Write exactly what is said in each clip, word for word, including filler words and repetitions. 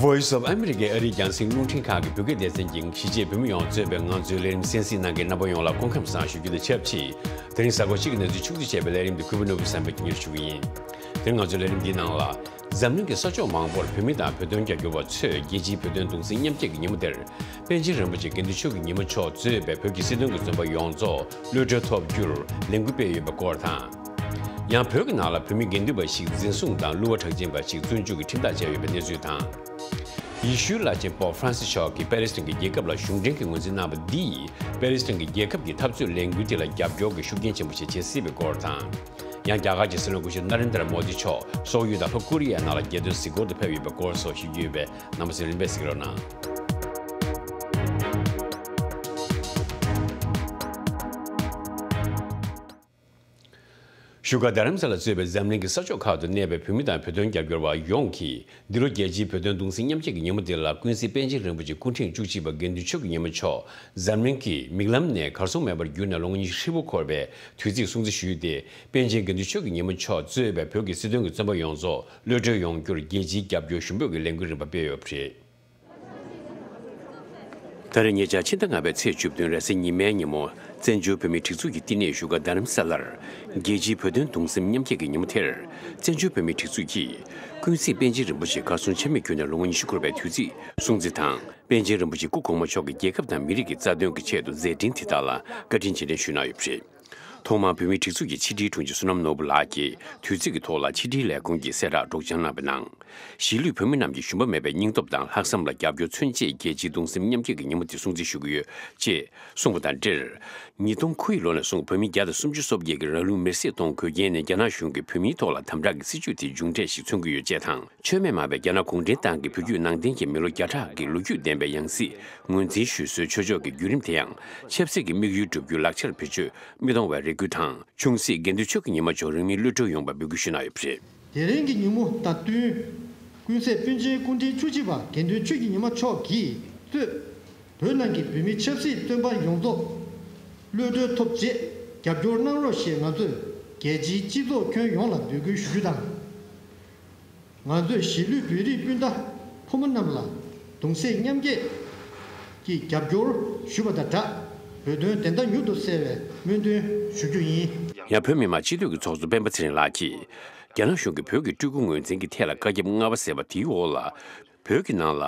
Voice of America ཨ་རིའི་རྒྱང་སྲིང་རླུང་འཕྲིན་ཁང་གི་བོད་སྐད་སྡེ་ཚན་གྱིས་གཞིས་བྱེས་བོད་མི་ཡོངས་གཙོས་པའི་ང་ཚོའི་ལས་རིམ་གསན་གཟིགས་གནང་མཁན་རྣམ་པ་ཡོངས་ལ་སྐུ་ཁམས་བཟང་ཞུ་རྒྱུ་དང་ཆབས་ཅིག་དེ་རིང་གཟའ་འཁོར་གཅིག་གི་གནས་ཚུལ་ཕྱོགས་བསྡུས་བྱས་པའི་ལས་རིམ་དེ་གུས་པ་ནོར་བུ་བསམ་འཕེལ་གྱིས་སྙན་སྒྲོན་ཞུ་གི་ཡིན། དེ་རིང་ང་ཚོའི་ལས་རིམ་འདིའི་ནང་ལ། འཛམ་གླིང་གི་ས་ཕྱོགས་མང་པོར་བོད་མི་དང་བོད་དོན་རྒྱབ་སྐྱོར་བ་ཚོས་རྒྱལ་སྤྱིའི་བོད་དོན་གདུང་སེམས་མཉམ་སྐྱེད་ཀྱི་ཉིན་མོ་དེར། པཎ་ཆེན་རིན་པོ་ཆེ་དགེ་འདུན་ཆོས་ཀྱི་ཉི་མ་མཆོག་གཙོས་པའི་བོད་ཀྱི་སྲིད་དོན་གྱི་བཙོན་པ་ཡོངས་རྫོགས་གློད་གྲོལ་ཐོབ་རྒྱུར་ལས་འགུལ་སྤེལ་ཡོད་པའི་སྐོར་དང་། ཡང་བོད་ཀྱི་ནང་ལ་བོད་མི་དགེ་འདུན་པ་ཞིག་འཛིན་བཟུང་དང་བསླུ་བ་གྲགས་ཅན་པ་ཞིག་བཙོན་འཇུག་གི་ཁྲིམས་ཐག་བཅད་ཡོད་པའི་གནས་ཚུལ་དང་། ཡེ་ཤུའི་བླ་ཆེན་པོབ་ཧྥ་རན་སི་མཆོག་གིས་པེ་ལེ་སི་ཐན་གྱི་རྒྱལ་ཁབ་ལ་གཞུང་འབྲེལ་གྱི་ངོས་འཛིན་གནང་བ་འདིས་པེ་ལེ་སི་ཐན་གྱི་རྒྱལ་ཁབ་ཀྱི་འཐབ་རྩོད་ལས་འགུལ་དེ་ལ་རྒྱབ་སྐྱོར་གྱི་ཤུགས་རྐྱེན་ཆེན་པོ་ཞིག་བྱེད་སྲིད་པའི་སྐོར་དང་། ཡང་རྒྱ་གར་གྱི་སྲིད་བློན་སྐུ་ཞབས་ནཱ་རེན་དྲ་མོ་དི་མཆོག་སོག་ཡུལ་དང་ལྷོ་ཀོ་རི་ཡའི་ནང་ལ་རྒྱལ་དོན་གཟིགས་སྐོར་དུ་ཕེབས་ཡོད་པའི་སྐོར་སོགས་ཞུ་རྒྱུ་ཡོད་པས་རྣམ་པ་ཚོས་རིམ་པས་གཟིགས་རོགས་གནང་། བཞུགས་སྒར་རྡ་རམ་ས་ལ་གཙོས་པའི་འཛམ་གླིང་གི་ས་ཕྱོགས་ཁག་ཏུ་གནས་པའི་བོད་མི་དང་བོད་དོན་རྒྱབ་སྐྱོར་བ་ཡོངས་ཀྱིས། འདི་ལོ་རྒྱལ་སྤྱིའི་བོད་དོན་གདུང་སེམས་མཉམ་སྐྱེད་ཀྱི་ཉིན་མོ་འདི་ལ་ཀུན་གཟིགས་པཎ་ཆེན་རིན་པོ་ཆེ་སྐུ་ཕྲེང་བཅུ་གཅིག་པ་དགེ་འདུན་ཆོས་ཀྱི་ཉི་མ་མཆོག་འཛམ་གླིང་གི་མིག་ལམ་ནས་གར་སོང་མེད་པར་གྱུར་ནས་ལོ་ངོ་ཉི་ཤུ་ཧྲིལ་པོ་འཁོར་བའི་དུས་ཚིགས་སྲུང་བརྩི་ཞུས་ཏེ། པཎ་ཆེན་དགེ་འདུན་ཆོས་ཀྱི་ཉི་མ་མཆོག་གཙོས་པའི་བོད་ཀྱི་སྲིད་དོན་གྱི་བཙོན་པ་ཡོངས་རྫོགས་གློད་གྲོལ་ཡོང་རྒྱུར་རྒྱལ་སྤྱིའི་རྒྱབ་སྐྱོར་ཞུ་འབོད་ཀྱི་ལས་འགུལ་རིམ་པ་སྤེལ་ཡོད་པ་རེད། ད་རེས་ཉེ་ཆར་ཕྱི་ཟླ་ལྔ་པའི་ཚེས་བཅུ་བདུན་རེས་གཟའ་ཉི་མའི་ཉིན་མོ། བཙན་བྱོལ་བོད་མིའི་སྒྲིག་འཛུགས་ཀྱི་བསྟི་གནས་བཞུགས་སྒར་རྡ་རམ་ས་ལར། རྒྱལ་སྤྱིའི་བོད་དོན་གདུང་སེམས་མཉམ་སྐྱེད་ཀྱི་ཉིན་མོ་དེར། བཙན་བྱོལ་བོད་མིའི་སྒྲིག་འཛུགས་ཀྱིས། ཀུན་གཟིགས་པཎ་ཆེན་རིན་པོ་ཆེ་གར་སོང་ཆ་མེད་གྱུར་ནས་ལོ་ངོ་ཉི་ཤུ་འཁོར་བའི་དུས་ཚིགས་སྲུང་བརྩི་དང་། པཎ་ཆེན་རིན་པོ་ཆེ་སྐུ་གོང་མ་མཆོག་གིས་རྒྱལ་ཁབ་དང་མི་རིགས་ཀྱི་རྩ་དོན་གྱི་ཆེད་དུ་མཛད་འཕྲིན་དེ་དག་ལ་བཀའ་དྲིན་རྗེས་དྲན་ཞུས་གནང་ཡོད་པ་རེད། ཐོག་མར་བོད་མིའི་སྒྲིག་འཛུགས་ཀྱི་ཕྱི་དྲིལ་དྲུང་ཆེ་བསོད་ནམས་ནོར་བུ་ལགས་ཀྱིས་དུས་ཚིགས་ཀྱི་ཐོག་ལ་ཕྱི་དྲིལ་ལས་ཁུངས་ཀྱི་གསལ་བསྒྲགས་སྒྲོག་སྦྱང་གནང་བའི་ནང་། གཞིས་ལུས་བོད་མི་རྣམས་ཀྱི་ཞུམ་པ་མེད་པའི་སྙིང་སྟོབས་དང་ལྷག་བསམ་ལ་རྒྱབ་སྐྱོར་མཚོན་ཆེད་རྒྱལ་སྤྱིའི་གདུང་སེམས་མཉམ་སྐྱེད་ཀྱི་ཉིན་མོ་འདི་སྲུང་བརྩི་ཞུ་གི་ཡོད་ཅེས་གསུངས་པ་དང་འབྲེལ། ཉིས་སྟོང་དགུ་ཡི་ལོ་ནས་བཟུང་བོད་མི་བརྒྱ་དང་སུམ་ཅུ་སོ་བརྒྱད་ཀྱིས་རང་ལུས་མེར་སྲེག་གཏོང་དགོས་རྐྱེན་ནི་རྒྱ་ནག་གཞུང་གིས་བོད་མིའི་ཐོག་ལ་དམ་དྲག་གི་སྲིད་བྱུས་དེའི་མཇུག་འབྲས་ཤིག་མཚོན་གྱི་ཡོད་ཅེས་དང་། ཆོས་མེད་མ་བའི་རྒྱ་ནག་གུང་ཁྲན་ཏང་གིས་བོད་བརྒྱུད་ནང་བསྟན་གྱི་མི་ལོ་བརྒྱ་ཕྲག་གི་ལོ་རྒྱུས་ལྡན་པའི་ཡང་སྲིད་ངོས་འཛིན་ཞུ་སྲོལ་ཆོས་ཕྱོགས་ཀྱི་བརྒྱུད་རིམ་དེ་ཡང་ཆབ་སྲིད་ཀྱི་དམིགས་ཡུལ་བསྒྲུབ་རྒྱུའི་ལག་ཆར་བེད་སྤྱོད་མི་གཏོང་བའི་རེ་སྐུལ་དང་། ཆུང་སྲིད་དགེ་འདུན་ཆོས་ཀྱི་ཉི་མ་མཆོག་རིང་མིན་གློད་གྲོལ་ཡོང་བར་འབོད་སྐུལ་ཞུ་གནང་ཡོད་པ་རེད། དེ་རིང་གི་ཉིན་མོ་དང་བསྟུན། ཀུན་གཟིགས་པཎ་ཆེན་སྐུ་ཕྲེང་བཅུ་གཅིག་པ་དགེ་འདུན་ཆོས་ཀྱི་ཉི་མ་མཆོག་གིས་གཙོས། བོད་ནང་གི་བོད་མི་ཆབ་སྲིད་བཙོན་པ་ཡོངས་རྫོགས་གློད་གྲོལ་ཐོབ་རྗེས་རྒྱབ་སྐྱོར་གནང་རོགས་ཞེས་ང་ཚོས་རྒྱལ་སྤྱིའི་སྤྱི་ཚོགས་ཁྱོན་ཡོངས་ལ་འབོད་སྐུལ་ཞུ་རྒྱུ་དང་། ང་ཚོས་གཞིས་ལུས་བོད་རིགས་སྤུན་ཟླ་ཕོ་མོ་རྣམས་ལ་གདུང་སེམས་མཉམ་སྐྱེད་ཀྱི་རྒྱབ་སྐྱོར་ཞུ་བ་དང་སྦྲགས། བོད་དོན་བདེན་མཐའ་མྱུར་དུ་གསལ་བའི་སྨོན་འདུན་ཞུ་རྒྱུ་ཡིན། ཡང་བོད་མི་མང་སྤྱི་འཐུས་ཀྱི་ཚོགས་གཙོ་སྤེན་པ་ཚེ་རིང་ལགས་ཀྱིས། རྒྱ་ནག་གཞུང་གིས་བོད་ཀྱི་སྤྲུལ་སྐུ་ངོས་འཛིན་གྱི་ཐད་ལ་བཀའ་ཁྱབ་སྔ་བ་ཟེར་བ་དེའི་འོག་ལ། བོད་ཀྱི་ནང་ལ།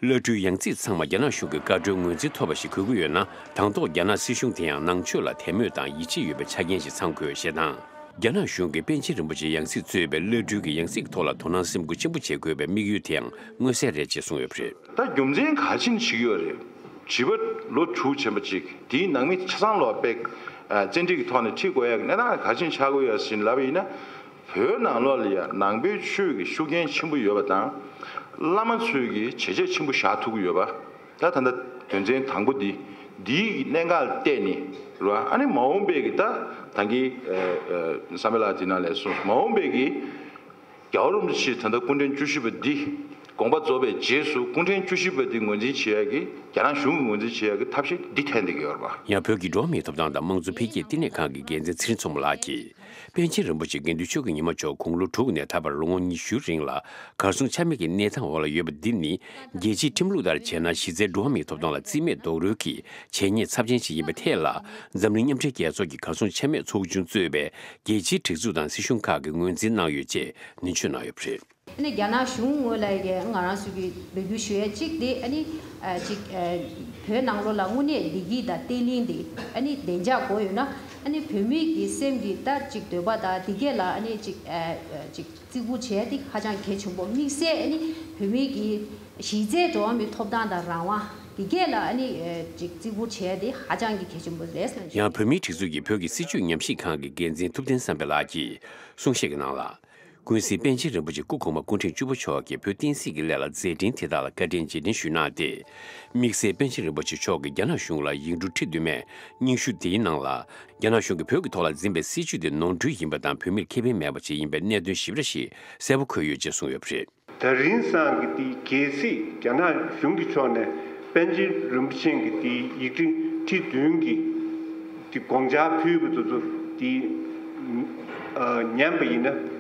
བླ་སྤྲུལ་ཡང་རྩིས་ཚང་མ་རྒྱ་ནག་གཞུང་གི་བཀའ་འཁྲོལ་ངོས་འཛིན་ཐོབ་པ་ཞིག་དགོས་ཀྱི་ཡོད་ན། དང་ཐོག་རྒྱ་ནག་སྲིད་གཞུང་དེ་ཡང་ནང་ཆོས་ལ་དད་མོས་དང་ཡིད་ཆེས་ཡོད་པའི་ཆ་རྐྱེན་ཞིག་ཚང་དགོས་ཞེས་དང་། རྒྱ་ནག་གཞུང་གིས་པཎ་ཆེན་རིན་པོ་ཆེའི་ཡང་སྲིད་གཙོས་པའི་བླ་སྤྲུལ་གྱི་ཡང་སྲིད་ཀྱི་ཐོག་ལ་དོ་སྣང་སེམས་ཁུར་ཆེན་པོ་བྱེད་དགོས་པའི་དམིགས་ཡུལ་དེའང་མངོན་གསལ་རེད་ཅེས་གསུངས་ཡོད་པ་རེད། ད་རྒྱུ་མཚན་ག་རེ་བྱས་ནས་བྱེད་ཀྱི་ཡོད་རེད། བྱིས་པ་ལོ་དྲུག་ཕྱིན་པ་ཅིག་དེའི་ནང་མི་ཆ་ཚང་ལོག་པའི་བཙན་ཁྲིད་ཀྱི་ཐོག་ནས་ཁྲིད་དགོས་ཡག་གི་གནས་སྟངས་ག་རེ་བྱས་ནས་ཆགས་ཀྱི་ཡོད་ཟེར་ནས་ལབ་པ་ཡིན་ན། བོད་ནང་ལོགས་ལ་ཡང་ནང་པའི་ཆོས་ཀྱི་ཤུགས་རྐྱེན་ཆེན་པོ་ཡོད་པ་དང་། བླ་མ་ཚོས་ཀྱི་བྱས་རྗེས་ཆེན་པོ་བཞག་ཐུབ་ཀྱི་ཡོད་པ། ད་ད་ལྟ་དོན་ཚན་དང་པོ་འདི། འདིའི་གནད་འགག་ལ་བལྟས་ནས་རེད་བ། ཨ་ནི་མ་འོངས་པའི་གི་ད་ད་གིན་བསམ་འཕེལ་ལགས་འདི་ནང་ལ་གསུངས། མ་འོངས་པའི་གི་རྒྱལ་བ་རིན་པོ་ཆེ་ད་ལྟ་སྐུ་ཕྲེང་བཅུ་བཞི་པ་འདི་དགོངས་པ་རྫོགས་པའི་རྗེས་སུ་སྐུ་ཕྲེང་བཅུ་བཞི་པ་འདི་ངོས་འཛིན་བྱེད་ཡག་གི་རྒྱ་ནག་གཞུང་གིས་ངོས་འཛིན་བྱེད་ཡག་གི་ཐབས་ཤེས་འདི་འཐེན་བསྡད་ཀྱི་ཡོད་རེད་པ། ཡང་བོད་ཀྱི་འགྲོ་བ་མིའི་ཐོབ་ཐང་དང་དམངས་གཙོ་འཕེལ་རྒྱས་བསྟི་གནས་ཁང་གི་འགན་འཛིན་ཚེ་རིང་མཚོ་མོ་ལགས་ཀྱིས། པཎ་ཆེན་རིན་པོ་ཆེ་དགེ་འདུན་ཆོས་ཀྱི་ཉི་མ་མཆོག་དགུང་ལོ་དྲུག་ནས་ད་བར་ལོ་ངོ་ཉི་ཤུའི་རིང་ལ་གར་སོང་ཆ་མེད་ཀྱི་གནས་སྟངས་འོག་ལ་ཡོད་པ་འདི་ནི། རྒྱལ་སྤྱིའི་ཁྲིམས་ལུགས་ལྟར་བྱས་ན་གཞི་རྩའི་འགྲོ་བ་མིའི་ཐོབ་ཐང་ལ་རྩིས་མེད་རྡོག་རོལ་གྱི་བྱས་ཉེས་ཚབས་ཆེན་ཞིག་ཡིན་པའི་ཐད་ལ། འཛམ་གླིང་མཉམ་འབྲེལ་རྒྱལ་ཚོགས་ཀྱི་གར་སོང་ཆ་མེད་ཚོགས་ཆུང་གཙོས་པའི་རྒྱལ་སྤྱིའི་སྒྲིག་འཛུགས་དང་སྲིད་གཞུང་ཁག་གིས་ངོས་འཛིན་གནང་ཡོད་ཅེས་ནན་བརྗོད་གནང་ཡོད་པ་རེད། ཨ་ནི་རྒྱ་ནག་གཞུང་ངོས་ལ་ཡ་ང་རང་ཚོ་གི་འབོད་སྐུལ་ཞུ་ཡ་གཅིག་དེ་ཨ་ནི་ཨ་ཅིག་ཨ་བོད་ནང་ལོགས་ལ་དངོས་གནས་བདེ་སྐྱིད་དང་བརྟན་ལྷིང་དེ་ཨ་ནི་བདེ་འཇགས་དགོས་ཡོད་ན། ཨ་ནི་བོད་མི་གི་སེམས་ཀྱི་ད་ཅིག་འདོད་པ་དང་དེ་གས་ལ་ཨ་ནི་ཅིག་ཨ་ཅིག་བརྩི་བཀུར་བྱེད་ཡ་དེ་ཧ་ཅང་གལ་ཆེན་པོ། དམིགས་བསལ་ཨ་ནི་བོད་མི་གི་གཞི་རྩའི་འགྲོ་བ་མིའི་ཐོབ་ཐང་དང་རང་དབང་དེ་གས་ལ་ཨ་ནི་ཨ་ཅིག་བརྩི་བཀུར་བྱེད་ཡ་དེ་ཧ་ཅང་གི་གལ་ཆེན་པོ་རེད་ཟེར། ཡང་བོད་མིའི་སྒྲིག་འཛུགས་ཀྱི་བོད་ཀྱི་སྲིད་བྱུས་ཉམས་ཞིབ་ཁང་གི་འགན་འཛིན་ཐུབ་བསྟན་བསམ་འཕེལ་ལགས་ཀྱིས་གསུང་བཤད་ཀྱི་ནང་ལ། ཀུན་གཟིགས་པཎ་ཆེན་རིན་པོ་ཆེ་སྐུ་གོང་མ་སྐུ་ཕྲེང་བཅུ་པ་མཆོག་གིས་བོད་བསྟན་སྲིད་ཀྱི་སླད་ལ་མཛད་འཕྲིན་དེ་དག་ལ་བཀའ་དྲིན་རྗེས་དྲན་ཞུས་གནང་སྟེ། དམིགས་བསལ་པཎ་ཆེན་རིན་པོ་ཆེ་མཆོག་གིས་རྒྱ་ནག་གཞུང་ལ་ཡིག་འབྲུ་ཁྲི་བདུན་མའི་སྙན་ཞུ་དེའི་ནང་ལ། རྒྱ་ནག་གཞུང་གིས་བོད་ཀྱི་ཐོག་ལ་འཛིན་པའི་སྲིད་བྱུས་དེ་ནོར་འཁྲུལ་ཡིན་པ་དང་བོད་མིར་ཁེ་ཕན་མེད་པ་ཞིག་ཡིན་པའི་གནད་དོན་ཞིབ་ཕྲ་ཞིག་གསལ་པོ་འཁོད་ཡོད་ཅེས་གསུངས་ཡོད་པ་རེད། ད་རིང་སང་གི་དེ་གལ་སྲིད་རྒྱ་ནག་གཞུང་གི་ཕྱོགས་ནས་པཎ་ཆེན་རིན་པོ་ཆེ་གི་དེ་ཡིག་ཆ་ཁྲི་བདུན་གྱི་དེ་དགོངས་འཆར་ཕུལ་བ་དེ་ཚོ་དེ་ཨ་ཉན་པ་ཡིན་ན།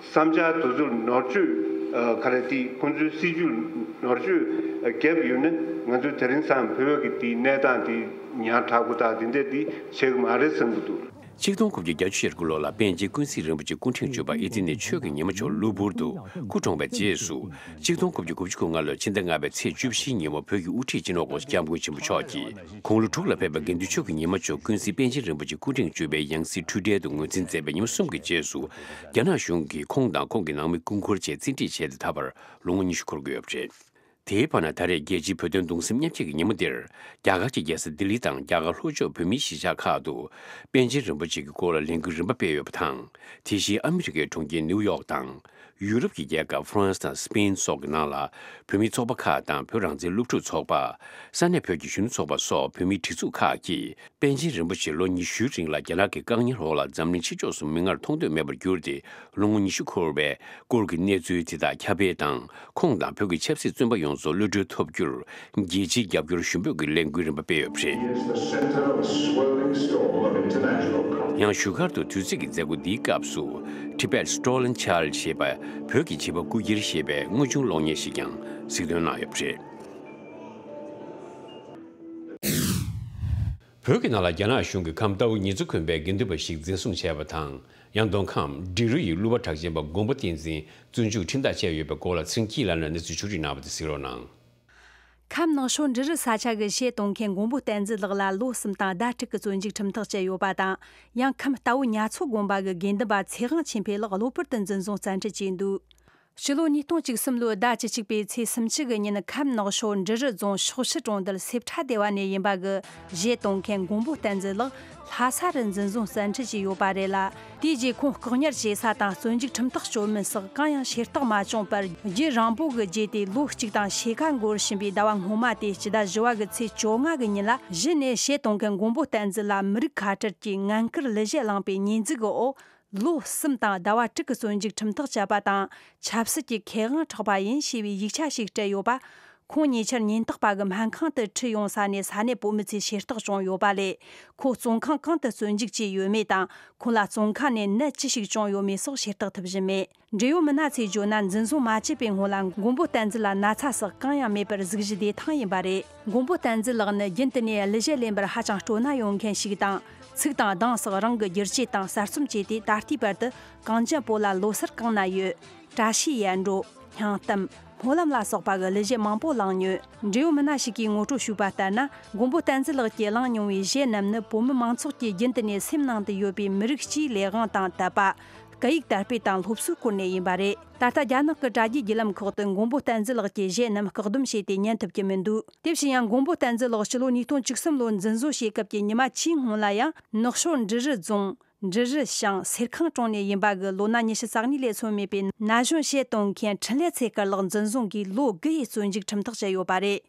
བསམ་འཆར་དེ་ཚོར་ནོར་བཅོས་ ག་རེ་དེ་ཁོང་ཚོའི་སྲིད་ཇུས་ནོར་བཅོས་བརྒྱབ་ཡོད་ན་ང་ཚོས་དེ་རིང་སང་བོད་ཀྱི་དེའི་གནས་སྟངས་དེ་ཉག་ཕྲ་པོ་དང་དེ་འདྲ་དེ་བྱེད་ཀྱི་མ་རེད་བསམ་གྱི་འདུག། ཆིག་སྟོང་དགུ་བརྒྱ་བརྒྱད་ཅུ་གྱ་དགུ་ལོ་ལ་པཎ་ཆེན་ཀུན་གཟིགས་རིན་པོ་ཆེ་སྐུ་ཕྲེང་བཅུ་པ་ཨེ་ཙི་ནད་ཆོས་ཀྱི་ཉི་མ་མཆོག་གློ་བུར་དུ་སྐུ་གྲོངས་པའི་རྗེས་སུ། ཆིག་སྟོང་དགུ་བརྒྱ་དགུ་བཅུ་གོ་ལྔ་ལོའི་ཕྱི་ཟླ་ལྔ་པའི་ཚེས་བཅུ་བཞིའི་ཉིན་མོ་བོད་ཀྱི་དབུ་ཁྲིད་སྤྱི་ནོར་༸གོང་ས་༸སྐྱབས་མགོན་ཆེན་པོ་མཆོག་གིས་དགུང་ལོ་དྲུག་ལ་ཕེབས་པའི་དགེ་འདུན་ཆོས་ཀྱི་ཉི་མ་མཆོག་ཀུན་གཟིགས་པཎ་ཆེན་རིན་པོ་ཆེ་སྐུ་ཕྲེང་བཅུ་པའི་ཡང་སྲིད་འཁྲུལ་བྲལ་དུ་ངོས་འཛིན་མཛད་པའི་ཉིན་མོ་གསུམ་གྱི་རྗེས་སུ། རྒྱ་ནག་གཞུང་གིས་ཁོང་དང་ཁོང་གི་ནང་མི་སྐུ་འཁོར་བཅས་བཙན་ཁྲིད་བྱས་ཏེ་ད་བར་ལོ་ངོ་ཉི་ཤུ་འཁོར་གྱི་ཡོད་པ་རེད། དེའི་བར་ན་ད་རེས་རྒྱལ་སྤྱིའི་བོད་དོན་གདུང་སེམས་མཉམ་སྐྱེད་ཀྱི་ཉིན་མོ་འདིར། རྒྱ་གར་གྱི་རྒྱལ་ས་ལྡི་ལི་དང་རྒྱ་གར་ལྷོ་ཕྱོགས་བོད་མིའི་གཞིས་ཆགས་ཁག་ཏུ། པཎ་ཆེན་རིན་པོ་ཆེ་གི་སྐོར་ལ་ལས་འགུལ་རིམ་པ་སྤེལ་ཡོད་པ་དང་། དེ་བཞིན་ཨ་མི་རི་ཀའི་གྲོང་ཁྱེར་ནིའུ་ཡོག་དང་། ཡུ་རོབ་ཀྱི་རྒྱལ་ཁབ་ཧྥ་རན་སི་དང་སི་པེན་སོགས་ཀྱི་ནང་ལ། བོད་མིའི་ཚོགས་པ་ཁག་དང་བོད་རང་བཙན་སློབ་ཕྲུག་ཚོགས་པ། ས་གནས་བོད་ཀྱི་གཞོན་ནུ་ཚོགས་པ་སོགས་བོད་མིའི་སྒྲིག་འཛུགས་ཁག་གིས། པཎ་ཆེན་རིན་པོ་ཆེ་ལོ་ཉི་ཤུའི་རིང་ལ་རྒྱ་ནག་གི་བཀག་ཉར་འོག་ལ་འཛམ་གླིང་ཕྱི་ཕྱོགས་སུ་མིག་སྔར་མཐོང་ཐོས་མེད་པར་གྱུར་ཏེ་ལོ་ངོ་ཉི་ཤུ་འཁོར་བའི་སྐོར་གྱི་གནས་ཚུལ་དེ་དག་ཁྱབ་སྤེལ་དང་། ཁོང་དང་བོད་ཀྱི་ཆབ་སྲིད་བཙོན་པ་ཡོངས་སུ་གློད་གྲོལ་ཐོབ་རྒྱུར་རྒྱལ་སྤྱིའི་རྒྱབ་སྐྱོར་ཞུ་འབོད་ཀྱི་ལས་འགུལ་རིམ་པ་སྤེལ་ཡོད་པ་རེད། ཡང་བཞུགས་སྒར་དུ་དུས་ཚིགས་ཀྱི་མཛད་སྒོ་འདིའི་སྐབས་སུ་Tibet Stolen Child ཞེས་པ་བོད་ཀྱི་བྱིས་པ་རྐུ་འཁྱེར་ཞེས་པའི་དངོས་བྱུང་གློག་བརྙན་ཞིག་ཀྱང་གཟིགས་འདོན་གནང་ཡོད་པ་རེད། བོད་ཀྱི་ནང་ལ་རྒྱ་ནག་གཞུང་གིས་ཁམས་རྟའུ་ཉི་ཚེ་མཁན་པོའི་དགེ་འདུན་པ་ཞིག་འཛིན་བཟུང་བྱས་པ་དང་། ཡང་མདོ་ཁམས་འབྲི་རུ་ཡི་གླུ་བ་གྲགས་ཅན་པ་མགོན་པོ་བསྟན་འཛིན་བཙོན་འཇུག་ཁྲིམས་ཐག་བཅད་ཡོད་པའི་སྐོར་ལ་ཚེ་རིང་སྐྱིད་ལགས་ནས་གནས་ཚུལ་ཕྱོགས་སྒྲིག་གནང་བ་དེ་གཟིགས་རོགས་གནང་། ཁམས་ནག་ཆུ་འབྲི་རུ་ས་ཆ་གི་གཞས་གཏོང་མཁན་མགོན་པོ་བསྟན་འཛིན་ལགས་ལ་ལོ་གསུམ་དང་ཟླ་དྲུག་གི་བཙོན་འཇུག་ཁྲིམས་ཐག་བཅད་ཡོད་པ་དང་། ཡང་ཁམས་རྟའུ་ཉ་མཚོ་དགོན་པ་གི་དགེ་འདུན་པ་ཚེ་དབང་ཆོས་འཕེལ་ལགས་གློ་བུར་དུ་འཛིན་བཟུང་བཙན་ཁྲིད་བྱས་འདུག། ཕྱི་ལོ་ཉིས་སྟོང་བཅུ་གསུམ་ལོའི་ཟླ་བཅུ་གཅིག་པའི་ཚེས་སུམ་ཅུ་གི་ཉིན་ཁམས་ནག་ཆུ་འབྲི་རུ་རྫོང་ཤོག་ཤི་གྲོང་རྡལ་སེ་ཕྲ་སྡེ་བ་ནས་ཡིན་པ་གི་གཞས་གཏོང་མཁན་མགོན་པོ་བསྟན་འཛིན་ལགས་ལྷ་ས་རུ་འཛིན་བཟུང་བཙན་ཁྲིད་བྱས་ཡོད་པ་རེད་ལ། དེའི་རྗེས་ཁོང་བཀག་ཉར་བྱེད་ས་དང་བཙོན་འཇུག་ཁྲིམས་ཐག་གཅོད་མིན་སོགས་གང་ཡང་ཤེས་རྟོགས་མ་བྱུང་བར་རྒྱུན་རིང་པོ་གི་རྗེས་ཏེ་ལོ་གཅིག་དང་ཕྱེད་ཀ་འགོར་བཞིན་པའི་ཟླ་བ་སྔོན་མ་དེ་སྤྱི་ཟླ་བཞི་བ་གི་ཚེས་བཅོ་ལྔ་གི་ཉིན་ལ་གཞི་ནས་གཞས་གཏོང་མཁན་མགོན་པོ་བསྟན་འཛིན་ལ་མི་རིགས་ཁ་བྲལ་གྱི་ངན་སྐུལ་གླུ་གཞས་བླངས་པའི་ཉེས་འཛུགས་ཀྱི་འོག་ལོ་གསུམ་དང་ཟླ་བ་དྲུག་གི་བཙོན་འཇུག་ཁྲིམས་ཐག་བཅད་པ་དང་ཆབ་སྲིད་ཀྱི་ཁེ་དབང་འཕྲོག་པ་ཡིན་ཞེས་པའི་ཡིག་ཆ་ཞིག་སྤྲད་ཡོད་པ། ཁོང་ཉེ་ཆར་ཉེན་རྟོག་པ་གི་སྨན་ཁང་དུ་ཁྲིད་ཡོང་ས་ནས་ས་གནས་བོད་མི་ཚོས་ཤེས་རྟོགས་བྱུང་ཡོད་པ་ལས། ཁོ་བཙོན་ཁང་གང་དུ་བཙོན་འཇུག་བྱས་ཡོད་མེད་དང་ཁོང་ལ་བཙོན་ཁང་ནས་ནད་ཅི་ཞིག་བྱུང་ཡོད་མེད་སོགས་ཤེས་རྟོགས་ཐུབ་བཞིན་མེད། འབྲེལ་ཡོད་མི་སྣ་ཚོས་བརྗོད་ན་འཛིན་བཟུང་མ་བྱས་པའི་སྔོན་ལ་མགོན་པོ་བསྟན་འཛིན་ལ་ན་ཚ་སོགས་གང་ཡང་མེད་པར་གཟུགས་གཞི་བདེ་ཐང་ཡིན་པ་རེད། མགོན་པོ་བསྟན་འཛིན་ལགས་ནི་རྒྱུན་དུ་ནས་གླུ་གཞས་ལེན་པར་ཧ་ཅང་སྤྲོ་སྣང་ཡོད་མཁན་ཞིག་དང་། ཚིག་དང་གདངས་སོགས་རང་གི་བསྒྱུར་བཅོས་དང་གསར་རྩོམ་བྱས་ཏེ་ད་ལྟའི་བར་དུ་གངས་ཅན་བོད་ལ་ལོ་སར་གང་ན་ཡོད། བཀྲ་ཤིས་ཡར་འགྲོ། སྙིང་གཏམ། སྨོན་ལམ་ལ་སོགས་པ་གི་གླུ་གཞས་མང་པོ་བླངས་མྱོང་། འབྲེལ་ཡོད་མི་སྣ་ཞིག་གིས་ངོ་སྤྲོད་ཞུས་པ་ལྟར་ན། མགོན་པོ་བསྟན་འཛིན་ལགས་ཀྱིས་བླངས་མྱོང་བའི་གཞས་རྣམས་ནི་བོད་མི་མང་ཚོགས་ཀྱིས་རྒྱུན་དུ་ནས་སེམས་ནང་དུ་ཡོད་པའི་མི་རིགས་སྤྱིའི་ལས་དབང་དང་དད་པ། སྐད་ཡིག་དར་སྤེལ་དང་སློབ་གསོའི་སྐོར་ནས་ཡིན་པ་རེད། ད་ལྟ་རྒྱ་ནག་གི་དྲ་རྒྱའི་བརྒྱུད་ལམ་ཁག་ཏུ་མགོན་པོ་བསྟན་འཛིན་ལགས་ཀྱི་གཞས་རྣམས་བཀག་སྡོམ་བྱས་ཏེ་ཉན་ཐུབ་ཀྱི་མི་འདུག། དེ་བཞིན་ཡང་མགོན་པོ་བསྟན་འཛིན་ལགས་སྤྱི་ལོ་ཉིས་སྟོང་བཅུ་གསུམ་ལོར་འཛིན་བཟུང་བྱེད་སྐབས་ཀྱི་ཉི་མ་ཆུའི་སྔོན་ལ་ཡང་ནག་ཆུ་འབྲི་རུ་རྫོང་འབྲི་རུ་ཞང་སེར་ཁང་གྲོང་ནས་ཡིན་པ་གི་ལོ་ན་ཉི་ཤུ་རྩ་གཉིས་ལས་སོན་མེད་པའི་ན་གཞོན་གཞས་གཏོང་མཁན་འཕྲིན་ལས་ཚེ་དཀར་ལགས་འཛིན་བཟུང་གིས་ལོ་དགུ་ཡི་བཙོན་འཇུག་ཁྲིམས་ཐག་བཅད་ཡོད་པ་རེད།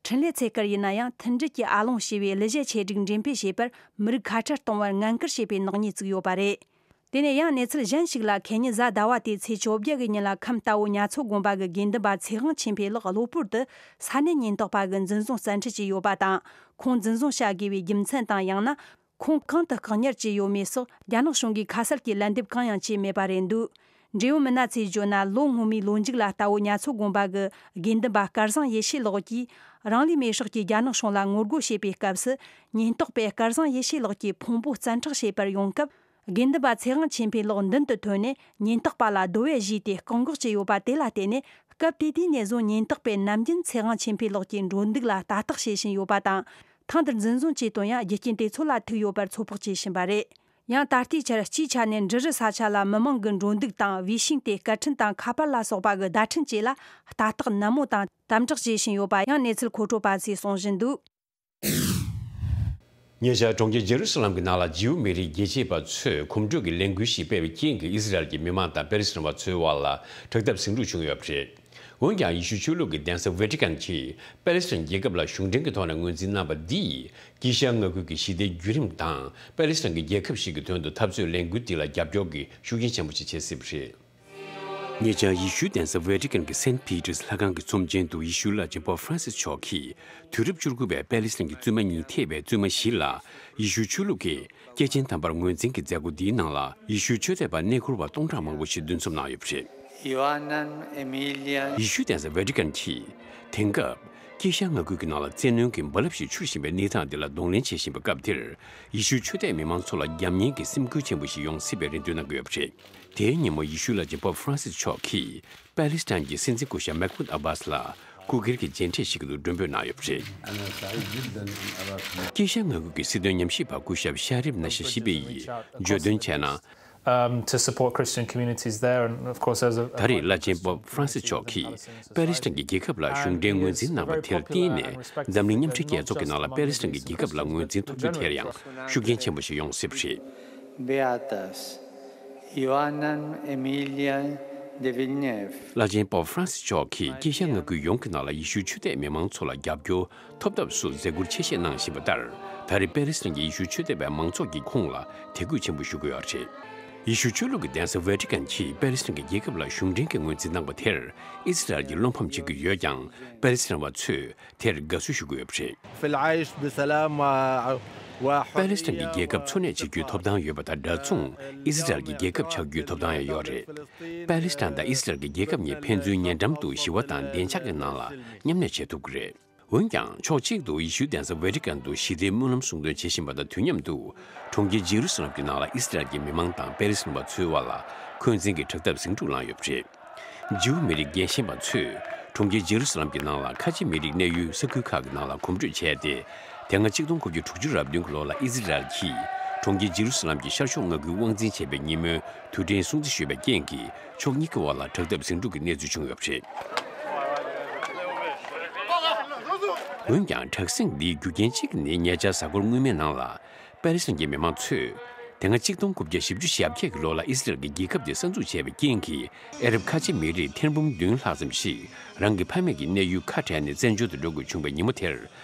འཕྲིན་ལས་ཚེ་དཀར་ཡིན་ན་ཡང་མཐུན་སྒྲིལ་གྱི་ཨ་ལོང་ཞེས་པའི་གླུ་གཞས་ཆེད་སྒྲིག་འགྲེམས་སྤེལ་བྱས་པར་མི་རིགས་ཁ་བྲལ་གཏོང་བར་ངན་སྐུལ་བྱས་པའི་ནག་ཉེས་བཙུགས་ཡོད་པ་རེད། དེ་ནས་ཡང་གནས་ཚུལ་གཞན་ཞིག་ལ། ཁེ་ཉིན་གཟའ་ཟླ་བ་དེའི་ཚེས་བཅོ་བརྒྱད་ཀྱི་ཉིན་ལ་ཁམས་རྟའུ་ཉ་མཚོ་དགོན་པ་གི་དགེ་འདུན་པ་ཚེ་དབང་ཆོས་འཕེལ་ལགས་གློ་བུར་དུ་ས་གནས་ཉེན་རྟོག་པ་གིས་འཛིན་བཟུང་བཙན་ཁྲིད་བྱས་ཡོད་པ་དང་། ཁོང་འཛིན་བཟུང་བྱ་དགོས་པའི་རྒྱུ་མཚན་དང་། ཡང་ན་ཁོང་གང་དུ་བཀག་ཉར་བྱས་ཡོད་མེད་སོགས་རྒྱ་ནག་གཞུང་གིས་ཁ་གསལ་གྱི་ལན་འདེབས་གང་ཡང་བྱས་མེད་པ་རེད་འདུག། འབྲེལ་ཡོད་མི་སྣ་ཚོས་བརྗོད་ན། ལོ་སྔོན་མའི་ལོ་མཇུག་ལ་རྟའུ་ཉ་མཚོ་དགོན་པ་གི་དགེ་འདུན་པ་སྐལ་བཟང་ཡེ་ཤེས་ལགས་ཀྱིས་རང་ལུས་མེར་སྲེག་གིས་རྒྱ་ནག་གཞུང་ལ་ངོ་རྒོལ་བྱེད་པའི་སྐབས་སུ། ཉེན་རྟོག་པས་སྐལ་བཟང་ཡེ་ཤེས་ལགས་ཀྱི་ཕུང་པོ་བཙན་འཕྲོག་བྱེད་པར་ཡོང་སྐབས། དགེ་འདུན་པ་ཚེ་དབང་ཆོས་འཕེལ་ལགས་མདུན་དུ་ཐོན་ནས་ཉེན་རྟོག་པ་ལ་རྡོ་བས་གཞུས་ཏེ་བཀག་འགོག་བྱས་ཡོད་པ་དེ་ལ་བརྟེན་ནས། སྐབས་དེ་དུས་ནས་བཟུང་ཉེན་རྟོག་པས་ནམ་རྒྱུན་ཚེ་དབང་ཆོས་འཕེལ་ལགས་ཀྱི་འགྲོ་འདུག་ལ་ལྟ་རྟོག་བྱེད་བཞིན་ཡོད་པ་དང་། ཐེངས་འདིར་འཛིན་བཟུང་བྱས་དོན་ཡང་རྒྱུ་རྐྱེན་དེ་ཚོ་ལ་ཐུག་ཡོད་པར་ཚོད་དཔག་བྱེད་བཞིན་པ་རེད། ཡང་ད་ལྟའི་ཆར་སྤྱིའི་ཆ་ནས་འབྲི་རུ་ས་ཆ་ལ་མི་མང་གི་འགྲོ་འདུག་དང་། བེ་ཤིང་སྟེ་སྐད་འཕྲིན་དང་ཁ་པར་ལ་སོགས་པ་གི་བརྡ་འཕྲིན་བཅས་ལ་ལྟ་རྟོག་ནན་མོ་དང་དམ་དྲག་བྱེད་བཞིན་ཡོད་པ་ཡང་གནས་ཚུལ་མཁོ་སྤྲོད་པ་ཚོས་གསུང་བཞིན་འདུག། ཉེ་ཆར་གྲོང་ཁྱེར་ཇེ་རུ་སཱ་ལམ་གྱི་ནང་ལ་ཇིའུ་མི་རིགས་རྒྱལ་གཅེས་པ་ཚོས་གོམ་བགྲོད་ཀྱི་ལས་འགུལ་ཞིག་སྤེལ་བའི་རྐྱེན་གྱིས་ཨི་ཟི་རལ་གྱི་མི་མང་དང་པེ་ལི་སི་ཐན་པ་ཚོའི་དབར་ལ་དྲག་འཐབ་ཟིང་འཁྲུག་བྱུང་ཡོད་པ་རེད། འོན་ཀྱང་ཡེ་ཤུ་ཆོས་ལུགས་ཀྱི་གདན་ས་ཝེ་ཏི་ཀན་གྱིས་པེ་ལི་སི་ཐན་རྒྱལ་ཁབ་ལ་གཞུང་འབྲེལ་གྱི་ཐོག་ནས་ངོས་འཛིན་གནང་བ་འདིས་དཀྱིལ་ཤར་མངའ་ཁུལ་གྱི་ཞི་བདེའི་བརྒྱུད་རིམ་དང་པེ་ལི་སི་ཐན་གྱི་རྒྱལ་ཁབ་ཞིག་གི་དོན་དུ་འཐབ་རྩོད་ལས་འགུལ་འདི་ལ་རྒྱབ་སྐྱོར་གྱི་ཤུགས་རྐྱེན་ཆེན་པོ་ཞིག་བྱེད་སྲིད་པ་རེད། ཉེ་ཆར་ཡེ་ཤུའི་གདན་ས་ཝེ་ཏི་ཀན་གྱི་སེན་པི་ཏེར་ལྷ་ཁང་གི་ཚོམས་ཆེན་དུ་ཡེ་ཤུའི་བླ་ཆེན་པོབ་ཧྥ་རན་སིས་མཆོག་གིས་དུས་རབས་བཅུ་དགུ་པའི་པེ་ལི་སི་ཐན་གྱི་བཙུན་མ་གཉིས་ཐེ་བའི་བཙུན་མ་བཞི་ལ་ཡེ་ཤུའི་ཆོས་ལུགས་ཀྱི་སྐྱེས་ཆེན་དམ་པར་ངོས་འཛིན་གྱི་མཛད་སྒོ་འདིའི་ནང་ལ་ཡེ་ཤུའི་ཆོས་དད་པ་གནས་སྐོར་བ་སྟོང་ཕྲག་མང་པོ་ཞིག་འདུ་འཛོམས་གནང་ཡོད་པ་རེད། Ioannan Emilia. ཡེ་ཤུའི་གདན་ས་ཝེ་ཏི་ཀན་གྱིས་དེང་སྐབས་དཀྱིལ་ཤར་མངའ་ཁུལ་གྱི་ནང་ལ་བཙན་གནོན་གྱི་རྦ་རླབས་ཤིག་འཕྱུར་བཞིན་པའི་གནས་སྟངས་འདི་ལ་གདོང་ལེན་བྱེད་བཞིན་པའི་སྐབས་འདིར། ཡེ་ཤུའི་ཆོས་དད་མི་མང་ཚོ་ལ་རྒྱབ་གཉེར་གྱི་སེམས་འགུལ་ཆེན་པོ་ཞིག་ཡོང་སྲིད་པའི་རེ་འདུན་གནང་གི་ཡོད་པ་རེད། དེའི་ཉིན་མོ་ཡེ་ཤུའི་བླ་ཆེན་པོབ་ཧྥ་རན་སིས་མཆོག་གིས་པ་ལི་སི་ཐན་གྱི་སྲིད་འཛིན་སྐུ་ཞབས་མེག་མུད་ཨ་བྷཱས་ལ་སྐུ་སྒེར་གྱི་མཇལ་འཕྲད་ཞིག་གི་ཐོག་མགྲོན་འབོད་གནང་ཡོད་པ་རེད། དཀྱིལ་ཤར་མངའ་ཁུལ་གྱི་སྲིད་དོན་ཉམས་ཞིབ་པ་སྐུ་ཞབས་ཤ་རིབ་ན་ཤ་ཤི་པེ་ཡིས་བརྗོད་དོན་བྱས་ན། um, to support Christian communities there, and of course, as a ད་རེས་བླ་ཆེན་པོབ་ཧྥ་རན་སིས་མཆོག་གིས་པ་ལི་སི་ཐན་གྱི་རྒྱལ་ཁབ་ལ་གཞུང་འབྲེལ་ངོས་འཛིན་གནང་བ་དེར་བརྟེན་ནས། འཛམ་གླིང་མཉམ་འབྲེལ་རྒྱལ་ཚོགས་ཀྱི་ནང་ལ་པ་ལི་སི་ཐན་གྱི་རྒྱལ་ཁབ་ལ་ངོས་འཛིན་ཐོབ་རྒྱུ་དེར་ཡང་ཤུགས་རྐྱེན་ཆེན་པོ་ཞིག་ཡོང་སྲིད་པ་རེད། Beatas Ioannan Emilia de Villeneuve. བླ་ཆེན་པོབ་ཧྥ་རན་སིས་མཆོག་གིས་དཀྱིལ་ཤར་མངའ་ཁུལ་ཡོངས་ཀྱི་ནང་ལ་ཡེ་ཤུའི་ཆོས་དད་མི་མང་ཚོ་ལ་རྒྱབ་སྐྱོར་ཐོབ་ཐབས་སུ་མཛད་ཁུར་ཆེ་བཞེས་གནང་བཞིན་པ་ལྟར། ད་རེས་པེ་རི་སི་ནང་གི་ཡེ་ཤུ་ཆོས་དད་པའི་མང་ཚོགས་ཀྱིས་ཁོང་ལ་དད་གུས་ཆེན་པོ་ཞུ་གི་ཡོད་རེད། ཡེ་ཤུ་ཆོས་ལུགས་ཀྱི་གདན་ས་ཝེ་ཏི་ཀན་གྱིས་པེ་རི་སི་གི་རྒྱལ་ཁབ་ལ་གཞུང་འབྲེལ་གྱི་ངོས་འཛིན་གནང་བ་དེར་ཨི་སི་རལ་གྱིས་བློ་ཕམ་བྱེད་ཀྱི་ཡོད་ཀྱང་། པེ་རི་སི་རང་བ་ཚོས་དེར་དགའ་བསུ་ཞུ་གི་ཡོད་པ་རེད། في العيش بسلام و- པེ་ལི་སི་ཐན་གྱི་རྒྱལ་ཁབ་འཚོ་གནས་བྱེད་རྒྱུའི་ཐོབ་ཐང་ཡོད་པ་དང་འདྲ་མཚུངས། ཨི་སི་རལ་གྱི་རྒྱལ་ཁབ་ཆགས་རྒྱུའི་ཐོབ་ཐང་ཡང་ཡོད་རེད། པེ་ལི་སི་ཐན་དང་ཨི་སི་རལ་གྱི་རྒྱལ་ཁབ་གཉིས་ཕན་ཚུན་ཉེ་འགྲམ་དུ་ཞི་བ་དང་བདེ་འཇགས་ཀྱི་ནང་ལ་མཉམ་གནས་བྱེད་ཐུབ་ཀྱི་རེད། འོན་ཀྱང་། ཕྱོགས་གཅིག་ཏུ་ཡེ་ཤུའི་གདན་ས་ཝེ་ཏི་ཀན་དུ་ཞི་བདེའི་སྨོན་ལམ་གསུང་འདོན་བྱེད་བཞིན་པ་དང་དུས་མཉམ་དུ། གྲོང་ཁྱེར་ཇེ་རུ་སཱ་ལམ་གྱི་ནང་ལ་ཨི་སི་རལ་གྱི་མི་མང་དང་པེ་ལི་སི་ཐན་པ་ཚོའི་དབར་ལ་འཁོན་འཛིན་གྱི་དྲག་འཐབ་ཟིང་འཁྲུག་ལངས་ཡོད་པ་རེད། ཇིའུ་མི་རིགས་རྒན་ཤན་པ་ཚོས་གྲོང་ཁྱེར་ཇེ་རུ་སཱ་ལམ་གྱི་ནང་ལ་ཁ་ཆེ་མི་རིགས་གནས་ཡུལ་ས་ཁུལ་ཁག་གི་ནང་ལ་གོམ་བགྲོད་བྱས་ཏེ། དེ་སྔ་གཅིག་སྟོང་དགུ་བརྒྱ་དྲུག་ཅུ་རེ་བདུན་གྱི་ལོ་ལ་ཨི་སི་རལ་གྱིས་གྲོང་ཁྱེར་ཇེ་རུ་སཱ་ལམ་གྱི་ཤར་ཕྱོགས་མངའ་ཁུལ་དབང་འཛིན་བྱས་པའི་ཉིན་མོའི་དུས་དྲན་སྲུང་བརྩི་ཞུས་པའི་རྐྱེན་གྱིས། ཕྱོགས་གཉིས་ཀྱི་དབར་ལ་དྲག་འཐབ་ཟིང་འཁྲུག་གི་གནས་ཚུལ་བྱུང་ཡོད་པ་རེད། འོན་ཀྱང་། དྲག་ཟིང་འདིའི་རྒྱུ་རྐྱེན་གཅིག་ནི་ཉེ་ཆར་གཟའ་འཁོར་སྔོན་མའི་ནང་ལ། པེ་ལི་སི་ཐན་གྱི་མི་མང་ཚོས། དེ་སྔ་གཅིག་སྟོང་དགུ་བརྒྱ་བཞི་བཅུ་ཞེ་བརྒྱད་ཀྱི་ལོ་ལ་ཨི་སི་རལ་གྱི་རྒྱལ་ཁབ་དེ་གསར་འཛུགས་བྱས་པའི་རྐྱེན་གྱིས། ཨ་རབ་ཁ་ཆེ་མི་རིགས་ཐེར་འབུམ་བདུན་ལྷག་ཙམ་ཞིག་རང་གི་ཕ་མེས་ཀྱི་གནས་ཡུལ་ཁ་བྲལ་ནས་བཙན་བྱོལ་དུ་འགྲོ་དགོས་བྱུང་བའི་ཉིན་མོ་དེར།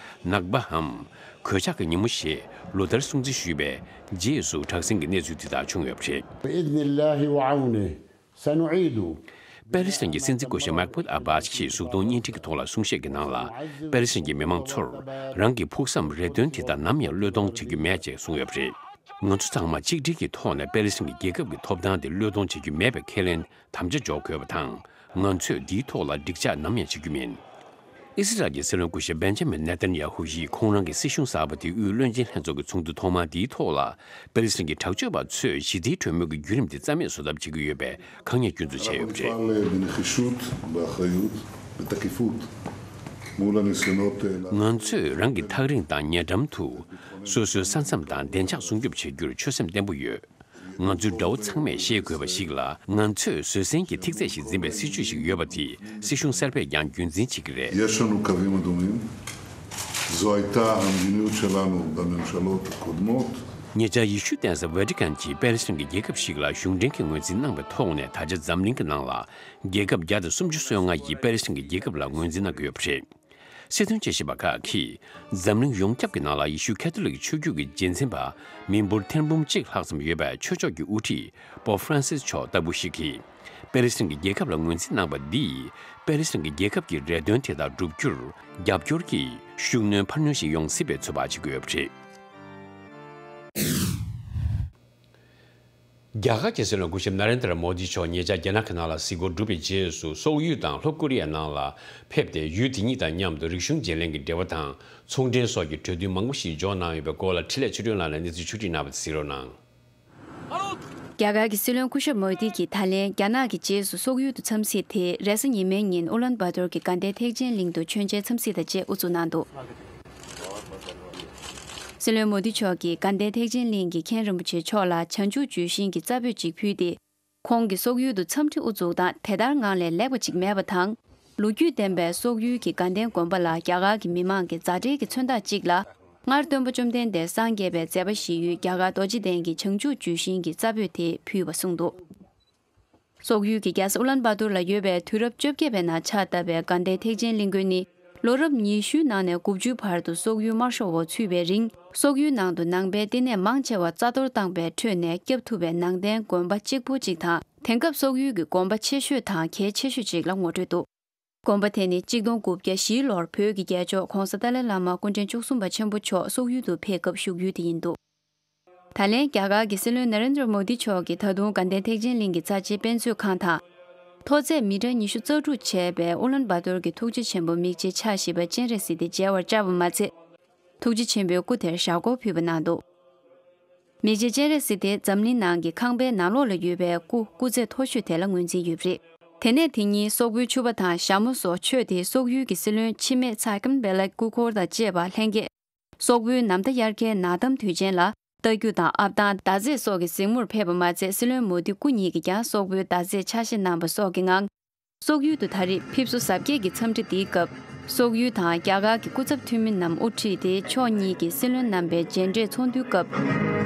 ནག་པའམ། གོད་ཆག་གི་ཉིན་མོ་ཞེས་ལོ་ལྟར་སྲུང་བརྩི་ཞུས་པའི་རྗེས་སུ་དྲག་ཟིང་གི་གནས་ཚུལ་དེ་དག་བྱུང་ཡོད་པ་རེད། بإذن الله وعونه سنعيد. པེ་ལི་སི་ཐན་གྱི་སྲིད་འཛིན་སྐུ་ཞབས་མེག་མུད་ཨ་བྷཱས་ཀྱིས་གཟུགས་མཐོང་བརྙན་འཕྲིན་གྱི་ཐོག་ལ་གསུང་བཤད་ཀྱི་ནང་ལ། པེ་ལི་སི་ཐན་གྱི་མི་མང་ཚོར་རང་གི་ཕུགས་བསམ་རེ་འདུན་དེ་དག་ནམ་ཡང་བློས་གཏོང་བྱ་རྒྱུ་མེད་ཅེས་གསུངས་ཡོད་པ་རེད། ང་ཚོ་ཚང་མ་གཅིག་སྒྲིལ་གྱི་ཐོག་ནས་པེ་ལི་སི་ཐན་གྱི་རྒྱལ་ཁབ་ཀྱི་ཐོབ་ཐང་དེ་བློས་གཏོང་བྱ་རྒྱུ་མེད་པའི་ཁས་ལེན་དམ་བཅའ་འཇོག་དགོས་པ་དང་། ང་ཚོས་འདིའི་ཐོག་ལ་འགྲིག་འཇགས་ནམ་ཡང་བྱེད་རྒྱུ་མིན། ཨི་སི་རལ་གྱི་སྲིད་བློན་སྐུ་ཞབས་བེན་ཇ་མིན་ནེ་ཐན་ཡ་ཧུ་ཡིས་ཁོང་རང་གི་སྲིད་གཞུང་གསར་པ་དེའི་དབུས་བློན་ཆེན་ལྷན་ཚོགས་ཀྱི་ཚོགས་འདུ་ཐོག་མ་འདིའི་ཐོག་ལ། པེ་ལི་སི་ཐན་གྱི་དྲག་སྤྱོད་པ་ཚོས་ཞི་བདེའི་གྲོས་མོལ་གྱི་བརྒྱུད་རིམ་དེ་རྩ་མེད་བཟོ་ཐབས་བྱེད་ཀྱི་ཡོད་པའི་དཀའ་ངལ་སྐྱོན་འཛུགས་བྱས་ཡོད་པ་རེད། نفعل بنחישות، באחריות، בתקיפות، מול הניסיונות האלה. ང་ཚོས་རང་གི་ཐག་རིང་དང་ཉེ་འགྲམ་དུ་སོ་སོའི་ས་མཚམས་དང་བདེ་འཇགས་སྲུང་སྐྱོབ་བྱེད་རྒྱུར་ཆོད་སེམས་བརྟན་པོ་ཡོད། ང་ཚོའི་དགྲ་བོ་ཚང་མས་ཤེས་དགོས་པ་ཞིག་ལ། ང་ཚོས་བཟོད་བསྲན་གྱི་ཐིག་ཚད་ཞིག་འཛིན་པའི་སྲིད་ཇུས་ཤིག་ཡོད་པ་དེ་སྲིད་གཞུང་གསར་པས་ཀྱང་རྒྱུན་འཛིན་བྱེད་ཀྱི་རེད། יש לנו קווים אדומים. זו הייתה המדיניות שלנו בממשלות הקודמות. ཉེ་ཆར་ཡེ་ཤུའི་གདན་ས་ཝེ་ཏི་ཀན་གྱིས་པེ་ལི་སི་ཐན་གྱི་རྒྱལ་ཁབ་ཞིག་ལ་གཞུང་འབྲེལ་གྱི་ངོས་འཛིན་གནང་བའི་ཐོག་ནས། ད་ཆ་འཛམ་གླིང་གི་ནང་ལ་རྒྱལ་ཁབ་བརྒྱ་དང་སུམ་ཅུ་སོ་ལྔ་ཡིས་པེ་ལི་སི་ཐན་གྱི་རྒྱལ་ཁབ་ལ་ངོས་འཛིན་གནང་གི་ཡོད་པ་རེད། སྲིད་དོན་དཔྱད་ཞིབ་པ་ཁག་གིས། འཛམ་གླིང་ཡོངས་ཁྱབ་ཀྱི་ནང་ལ་ཡེ་ཤུ་ཁ་ཐོ་ལིག་ཆོས་བརྒྱུད་ཀྱི་རྗེས་འཛིན་པ་མི་འབོར་ཐེར་འབུམ་གཅིག་ལྷག་ཙམ་ཡོད་པའི་ཆོས་ཕྱོགས་ཀྱི་དབུ་ཁྲིད་པོབ་ཧྥ་རན་སིས་མཆོག་ལྟ་བུ་ཞིག་གིས། པེ་ལི་སི་ཐན་གྱི་རྒྱལ་ཁབ་ལ་ངོས་འཛིན་གནང་བ་འདིས། པེ་ལི་སི་ཐན་གྱི་རྒྱལ་ཁབ་ཀྱི་རེ་འདུན་དེ་དག་བསྒྲུབ་རྒྱུར་རྒྱབ་སྐྱོར་གྱི་ཤུགས་སྣོན་འཕར་སྣོན་ཞིག་ཡོང་སྲིད་པའི་ཚོད་དཔག་བྱེད་ཀྱི་ཡོད་པ་རེད། རྒྱ་གར་གྱི་སྲིད་བློན་སྐུ་ཞབས་ན་རེན་དྲ་མོ་དི་མཆོག་ཉེ་ཆར་རྒྱ་ནག་གི་ནང་ལ་གཟིགས་སྐོར་བསྒྲུབས་པའི་རྗེས་སུ། སོག་ཡུལ་དང་ལྷོ་ཀོ་རི་ཡའི་ནང་ལ་ཕེབས་ཏེ། ཡུལ་དེ་གཉིས་དང་མཉམ་དུ་རིག་གཞུང་བརྗེ་ལེན་གྱི་འབྲེལ་བ་དང་ཚོང་འབྲེལ་སོགས་ཀྱི་གྲོས་མཐུན་མང་པོ་ཞིག་འཇོག་གནང་ཡོད་པའི་སྐོར་ལ། འཕྲིན་ལས་ཆོས་སྒྲོན་ལགས་ནས་གནས་ཚུལ་ཕྱོགས་སྒྲིག་གནང་བ་དེ་གཟིགས་རོགས་གནང་། རྒྱ་གར་གྱི་སྲིད་བློན་སྐུ་ཞབས་མོ་དི་གིས་ད་ལན་རྒྱ་ནག་གི་རྗེས་སུ་སོག་ཡུལ་དུ་འཚམས་གཟིགས་དེ། རེས་གཟའ་ཉི་མའི་ཉིན་ཨུ་ལན་བཱ་ཏོར་གྱི་དགའ་ལྡན་ཐེག་ཆེན་གླིང་དུ་མཆོད་མཇལ་འཚམས་གཟིགས་དང་བཅས་དབུ་འཛུགས་གནང་འདུག། སྲིད་བློན་མོ་དི་མཆོག་གིས་དགའ་ལྡན་ཐེག་ཆེན་གླིང་གི་མཁན་རིན་པོ་ཆེ་མཆོག་ལ་བྱང་ཆུབ་ལྗོན་ཤིང་གི་རྩ་འབོད་ཅིག་ཕུལ་ཏེ། ཁོང་གིས་སོག་ཡུལ་དུ་འཚམས་འདྲི་དབུ་འཛུགས་དང་། དེ་ལྟར་ངང་ལས་ལེགས་པ་ཅིག་མེད་པ་དང་། ལོ་རྒྱུས་ལྡན་པའི་སོག་ཡུལ་གྱི་དགའ་ལྡན་དགོན་པ་ལ་རྒྱ་གར་གྱི་མི་མང་གི་མཛའ་འབྲེལ་གྱི་མཚོན་རྟགས་ཅིག་ལ། སྔར་སྟོན་པ་བཅོམ་ལྡན་འདས་སངས་རྒྱས་པའི་མཛད་པ་བཞི་ཡུལ་རྒྱ་གར་རྡོ་རྗེ་གདན་གྱི་བྱང་ཆུབ་ལྗོན་ཤིང་གི་རྩ་འབོད་དེ་ཕུལ་བ་གསུངས་འདུག། སོག་ཡུལ་གྱི་རྒྱལ་ས་ཨུ་ལན་བཱ་ཏུར་ལ་ཡོད་པའི་དུས་རབས་བཅོ་བརྒྱད་པའི་ནང་ཕྱག་བཏབ་པའི་དགའ་ལྡན་ཐེག་ཆེན་གླིང་དགོན་ནི། ལོ་རབས་ཉི་ཤུའི་ནང་ནས་དགུ་བཅུའི་བར་དུ་སོག་ཡུལ་དམར་ཤོག་འོག་ཚུད་པའི་རིང་། སོག་ཡུལ་ནང་དུ་ནང་པའི་བསྟི་གནས་མང་ཆེ་བ་རྩ་གཏོར་བཏང་པའི་ཁྲོད་ནས་བསྐྱབ་ཐུབ་པའི་ནང་རྟེན་དགོན་པ་གཅིག་པུ་གཅིག་དང་། དེང་སྐབས་སོག་ཡུལ་གྱི་དགོན་པ་ཆེ་ཤོས་དང་གལ་ཆེ་ཤོས་གཅིག་ལ་ངོ་སྤྲོད་འདུག། དགོན་པ་དེ་ནི་གཅིག་སྟོང་དགུ་བརྒྱ་བཞིའི་ལོར་བོད་ཀྱི་རྒྱལ་མཆོག་༧གོང་ས་ཏཱ་ལའི་བླ་མ་སྐུ་ཕྲེང་བཅུ་གསུམ་པ་ཆེན་པོ་མཆོག་སོག་ཡུལ་དུ་ཕེབས་སྐབས་བཞུགས་ཡུལ་དེ་ཡིན་འདུག། ད་ལན་རྒྱ་གར་གྱི་སྲིད་བློན་ན་རེན་དྲ་མོ་དི་མཆོག་གིས་ད་དུང་དགའ་ལྡན་ཐེག་ཆེན་གླིང་གི་རྩ་ཆེའི་དཔེ་མཛོད་ཁང་དང་། མཐོ་ཚད་མི་ཊར་ཉི་ཤུ་རྩ་དྲུག་བྱས་པའི་ཨུ་ལན་བ་ཏོར་གྱི་ཐུགས་རྗེ་ཆེན་པོ་མིག་འབྱེད་ཕྱག་བཞི་པ་སྤྱན་རས་གཟིགས་དེ་མཇལ་བར་བཅར་བ་མ་ཚད། ཐུགས་རྗེ་ཆེན་པོའི་སྐུ་དེར་ཞབས་སྐོར་ཕུལ་བ་གནང་འདུག་མིག་འབྱེད་སྤྱན་རས་གཟིགས་དེ་འཛམ་གླིང་ནང་གི་ཁང་པའི་ནང་ལོགས་ལ་ཡོད་པའི་སྐུ་སྐུ་ཚད་མཐོ་ཤོས་དེ་ལ་ངོས་འཛིན་ཡོད་པ་རེད། དེ་ནས་དེ་ཉིན་སོག་པོའི་ཕྱུ་པ་དང་ཞྭ་མོ་སོགས་མཆོད་དེ་སོག་ཡུལ་གྱི་སྲིད་བློན་འཆི་མེད་ཚ་ཀམ་བེ་ལའི་སྐུ་འཁོར་དང་བཅས་པ་ལྷན་རྒྱས། སོག་པོའི་ནམ་ཟླ་དབྱར་ཁའི་ནགས་གཏམ་དུས་ཆེན་ལ་རྟ་རྒྱུག་དང་ཨབ་ཐང་མདའ་རྩེད་སོགས་ཀྱི་གཟིགས་མོར་ཕེབས་པ་མ་ཚད། སྲིད་བློན་མོ་དི་སྐུ་ཉིད་ཀྱིས་ཀྱང་སོག་པོའི་མདའ་རྩེད་ཕྱག་བཞེས་གནང་བ་སོགས་ཀྱི་ངང་། སོག་ཡུལ་དུ་ད་རེས་ཕེབས་བསུ་གཟབ་རྒྱས་ཀྱི་འཚམས་འདྲི་འདིའི་སྐབས། སོག་ཡུལ་དང་རྒྱ་གར་གྱི་སྐུ་ཚབ་འཐུས་མི་རྣམས་དབུ་ཁྲིད་དེ་ཕྱོགས་གཉིས་ཀྱི་སྲིད་བློན་རྣམ་པའི་མཇལ་འཕྲད་ཚོགས་འདུའི་སྐབས།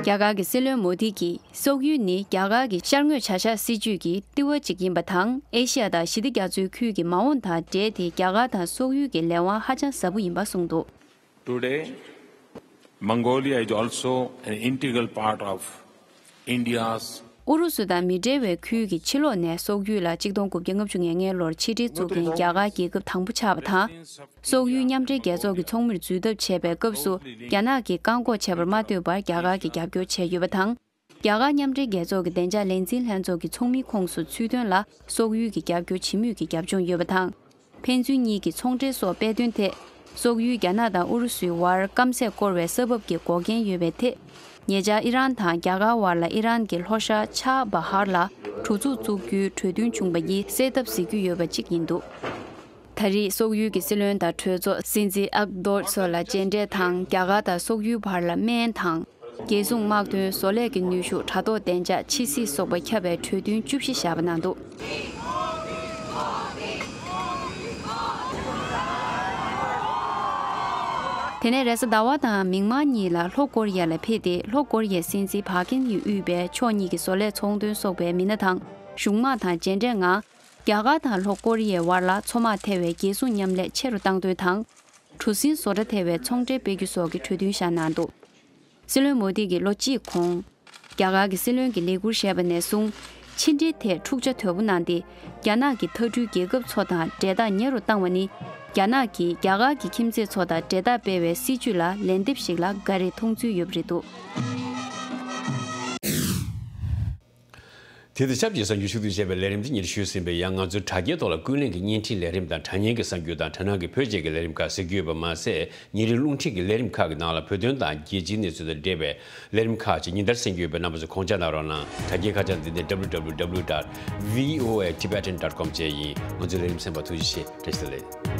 རྒྱ་གར་གྱི་སྲིད་བློན་མོ་དི་གིས། སོག་ཡུལ་ནི་རྒྱ་གར་གྱི་ཤར་ངོས་བྱ་གཞག་སྲིད་ཇུས་ཀྱི་ལྟེ་བ་གཅིག་ཡིན་པ་དང་། ཨེ་ཤི་ཡ་དང་ཞི་བདེ་རྒྱ་མཚོའི་ཁུལ་གྱི་མ་འོངས་དང་འབྲེལ་ཏེ་རྒྱ་གར་དང་སོག་ཡུལ་གྱི་ལས་དབང་ཧ་ཅང་ཟབ་པོ་ཡིན་པ་གསུངས་འདུག Today, Mongolia is also an integral part of India's ཨུ་རུ་སུ་དང་མི་འབྲལ་བའི་ཁུལ་གྱི་ཕྱི་ལོགས་ནས་སོག་ཡུལ་ལ་ཆིག་སྟོང་དགུ་བརྒྱ་ལྔ་བཅུ་ང་ལྔ་ལོར་ཕྱི་འབྲེལ་བཙུགས་མཁན་རྒྱ་གར་རྒྱལ་ཁབ་དང་པོ་ཆགས་པ་དང་། སོག་ཡུལ་མཉམ་འབྲེལ་རྒྱལ་ཚོགས་ཀྱི་ཚོགས་མིར་འཛུལ་ཐབས་བྱས་པའི་སྐབས་སུ། རྒྱ་ནག་གིས་བཀག་འགོག་བྱེད་པར་མ་ལྟོས་པར་རྒྱ་གར་གྱིས་རྒྱབ་སྐྱོར་བྱས་ཡོད་པ་དང་། རྒྱ་གར་མཉམ་འབྲེལ་རྒྱལ་ཚོགས་ཀྱི་བདེ་འཇགས་ལས་འཛིན་ལྷན་ཚོགས་ཀྱི་ཚོགས་མིའི་ཁོངས་སུ་ཚུད་དོན་ལ་སོག་ཡུལ་གྱིས་རྒྱབ་སྐྱོར་བྱེད་མུས་ཀྱི་རྒྱབ་ལྗོངས་ཡོད་པ་དང་། ཕན་ཚུན་གཉིས་ཀྱི་ཚོང་འབྲེལ་སོགས་སྤེལ་དོན་ཐད། སོག་ཡུལ་རྒྱ་ནག་དང་ཨུ་རུ་སུའི་བར་སྐམ་སས་བསྐོར་བའི་ས་བབ་ཀྱི་འགོག་རྐྱེན་ཡོད་པའི་ཐད། ཉེ་ཆར་ཨི་རན་དང་རྒྱ་གར་བར་ལ་ཨི་རན་གྱི་ལྷོ་ཤར་ཆཱ་བ་ཧར་ལ་གྲོ་འཛུགས་བཙུགས་རྒྱུའི་གྲོས་མཐུན་བྱུང་བ་ཡིས་སེལ་ཐབས་ཟེར་རྒྱུ་ཡོད་པ་གཅིག་ཡིན་འདུག་ད་རེས་སོག་ཡུལ་གྱི་སྲིད་བློན་དང་གྲོས་ཚོགས་སྲིད་འཛིན་ཨག་དོར་སོགས་ལ་མཇལ་འཕྲད་དང་། རྒྱ་གར་དང་སོག་ཡུལ་བར་ལ་སྨན་དང་། རྒྱལ་སྲུང་དམག་དོན། བཟོ་ལས་ཀྱི་ནུས་ཤུགས། དྲ་ཐོག་བདེ་འཇགས། ཕྱི་སྲིད་སོགས་པ་ཁྱབ་པའི་གྲོས་མཐུན་བཅུ་བཞི་བཞག་པ་གནང་འདུག་དེ་ནས་རེས་གཟའ་ཟླ་བ་དང་མིག་དམར་གཉིས་ལ་ལྷོ་ཀོ་རི་ཡ་ལ་ཕེབས་ཏེ། ལྷོ་ཀོ་རི་ཡའི་སྲིད་འཛིན་ཕག་ཀིན་ཡིས་དབུས་པའི་ཕྱོགས་གཉིས་ཀྱི་བཟོ་ལས་ཚོང་དོན་སོགས་པའི་མི་སྣ་དང་གཞུང་དམངས་དང་མཇལ་འཕྲད་ངང་། རྒྱ་གར་དང་ལྷོ་ཀོ་རི་ཡའི་བར་ལ་མཚོ་དམག་ཐེ་བའི་རྒྱལ་སྲུང་མཉམ་ལས་ཆེ་རུ་གཏང་དོན་དང་། གྲུ་གཟིངས་བཟོ་གྲྭ་ཐེ་བའི་ཚོང་འབྲེལ་སྤེལ་རྒྱུ་སོགས་ཀྱི་གྲོས་མཐུན་བཞག་གནང་འདུག་སྲིད་བློན་མོ་དི་གིས་ལོ་གཅིག་གོང་། རྒྱ་གར་གྱི་སྲིད་བློན་གྱི་ལས་འཁུར་བཞེས་པ་ནས་བཟུང་། ཕྱི་འབྲེལ་ཐད་འཁྲུག་ཆ་དོད་པོ་གནང་སྟེ། རྒྱ་ནག་གི་མཐའ་འབྲུའི་རྒྱལ་ཁབ་ཚོ་དང་འབྲེལ་ཐག་ཉེ་རུ་བཏང་བ་ནི། རྒྱ་ནག་གིས་རྒྱ་གར་གྱི་ཁྱིམ་མཚེས་ཚོ་དང་འབྲེལ་ཐག་སྤེལ་བའི་སྲིད་ཇུས་ལ་ལན་འདེབས་ཤིག་ལ་འགའ་རེས་མཐོང་ཚུལ་ཡོད་པ་རེད་འདུག་དེ་དང་ཆབས་ཅིག་གསར་འགྱུར་ཞུ་གཏུག་བྱས་པའི་ལས་རིམ་དེ་ཉིད་ཞུས་ཟིན་པས། ཡང་ང་ཚོའི་དྲ་རྒྱའི་ཐོག་ལ་ཀུན་གླེང་གི་བརྙན་འཕྲིན་ལས་རིམ་དང་། དྲ་བརྙན་གྱི་གསར་འགྱུར་དང་། དྲ་སྣང་གི་བོད་ཆས་ཀྱི་ལས་རིམ་ཁག་གཟིགས་རྒྱུ་ཡོད་པ་མ་ཟད། ཉིན་རེའི་རླུང་འཕྲིན་གྱི་ལས་རིམ་ཁག་གི་ནང་ལ་བོད་དོན་དང་རྒྱལ་སྤྱིའི་གནས་ཚུལ་དང་འབྲེལ་བའི་ལས་རིམ་ཁག་ཅིག་ཉིན་ལྟར་གསན་རྒྱུ་ཡོད་པས། རྣམ་པ་ཚོས་ཁོང་ཆ་གནང་རོགས་གནང་། དྲ་རྒྱའི་ཁ་བྱང་འདི་ནི་W W W dot V O A Tibetan dot com བཅས་ཡིན། ང་ཚོའི་ལས་རིམ་གསན་པར་ཐུགས་རྗེ་ཆེ། བཀྲ་ཤིས་བདེ་ལེགས།